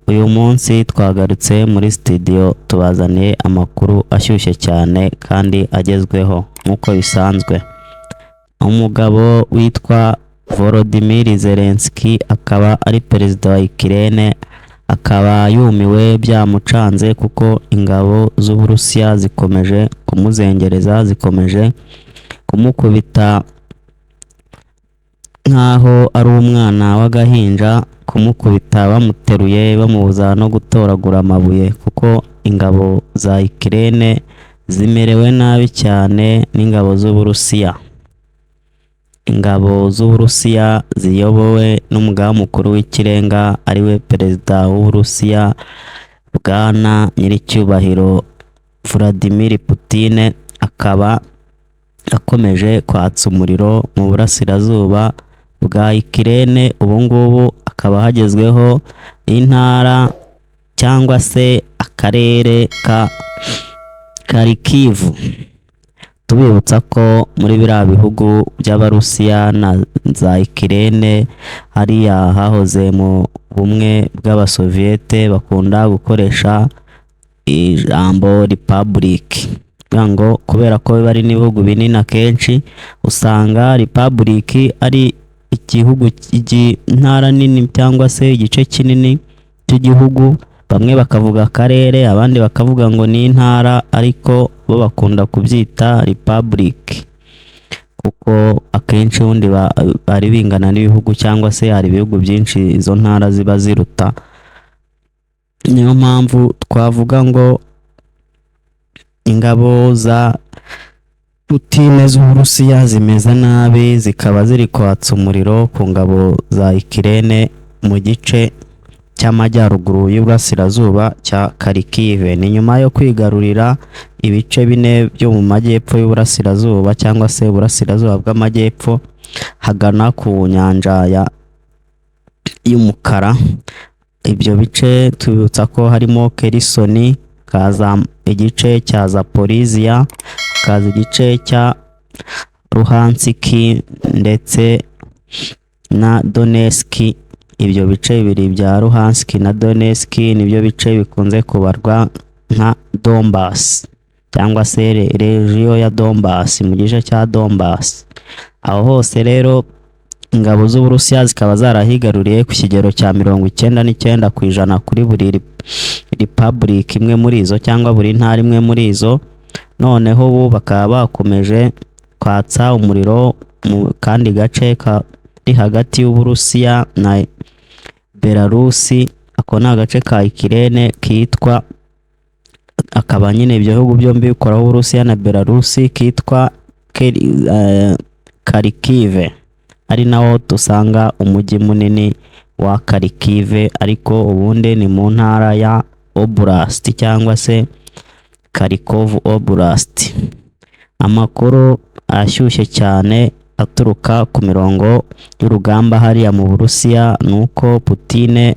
Uyu munsi twagarutse muri studio, tubazaniye amakuru ashyushye cyane kandi agezweho nk'uko bisanzwe. Umugabo witwa Volodymyr Zelensky, akaba ari perezida wa Ukraine, akaba yumiwe byamucanze kuko ingabo z'Uburusiya zikomeje kumuzengereza, zikomeje kumukubita nk'aho ari umwana w'agahinja, kumukubita bamuteruye, bamubuza no gutoragura amabuye, kuko ingabo za Ukraine zimerewe nabi cyane n'ingabo z'Uburusiya. Ingabo z'Uburusiya ziyobowe n'umugaba mukuru w'ikirenga, ariwe perezida w'Uburusiya, Bwana Nyiricyubahiro Vladimir Putin, akaba akomeje kwatsa umuriro mu burasirazuba bwa Ukraine. Ubu ngubu akaba hagezweho intara cyangwa se akarere ka Kharkiv. Tubibutsa ko muri biriya bihugu by'Abarusiya na za Ukraine, hariya hahoze mu bumwe bw'Abasoviyete, bakunda gukoresha ijambo republic, kugira ngo kubera ko biba ari n'ibihugu binini, akenshi usanga republic ari igihugu, intara nini cyangwa se igice kinini cy'igihugu. Bamwe bakavuga akarere, abandi bakavuga ngo ni intara, ariko bo bakunda kubyita republic kuko akenshi ubundi bari bingana n'ibihugu, cyangwa se hari ibihugu byinshi izo ntara ziba ziruta. Niyo mpamvu twavuga ngo ingabo za Putin z'Uburusiya zimeze nabi, zikaba ziri kwatsa umuriro ku ngabo za Ukraine mu gice cy'amajyaruguru y'uburasirazuba cya Kharkiv. Ni nyuma yo kwigarurira ibice bine byo mu majyepfo y'uburasirazuba, cyangwa se uburasirazuba bw'amajyepfo, hagana ku nyanja ya y'umukara. Ibyo bice tubibutsa ko harimo Kherson, hakaza igice cya Zaporizhia, hakaza igice cya Luhansk ndetse na Donetsk. Ibyo bice bibiri bya Luhansk na Donetsk nibyo bice bikunze kubarwa nka Donbass, cyangwa se région ya Donbass, mu gice cya Donbass. Aho hose rero ingabo z'Uburusiya zikaba zarahigaruriye ku kigero cya 99% kuri buri republic imwe muri izo, cyangwa buri ntara imwe muri izo. Noneho ubu bakaba bakomeje kwatsa umuriro mu kandi gace kari hagati y'Uburusiya na Belarusi. Ako ni agace ka Ukraine kitwa, akaba nyine ibyo bihugu byombi bikoraho, Uburusiya na Belarusi, kitwa Kharkiv, ari naho dusanga umujyi munini wa Kharkiv, ariko ubundi ni mu ntara ya Oblast cyangwa se Kharkov Oblast. Amakuru ashyushye cyane aturuka ku mirongo y'urugamba hariya mu Burusiya ni uko Putin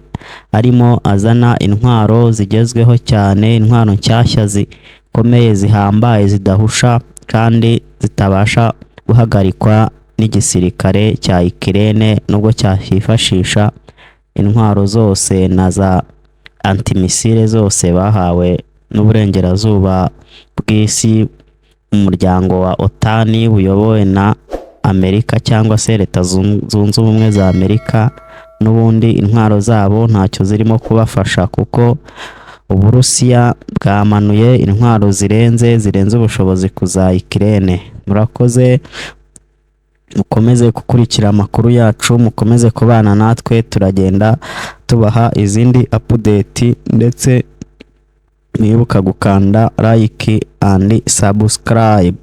arimo azana intwaro zigezweho cyane, intwaro nshyashya zikomeye, zihambaye, zidahusha kandi zitabasha guhagarikwa n'igisirikare cya Ukraine, nubwo cyakifashisha intwaro zose na za antimissile zose bahawe n'uburengerazuba bw'isi, umuryango wa OTAN buyobowe na Amerika cyangwa se Leta Zunze Ubumwe za Amerika. N'ubundi intwaro zabo ntacyo zirimo kubafasha, kuko Uburusiya bwamanuye intwaro zirenze ubushobozi ku za Ukraine. Murakoze, mukomeze gukurikira amakuru yacu, mukomeze kubana natwe, turagenda tubaha izindi update, ndetse mwibuka gukanda like and subscribe.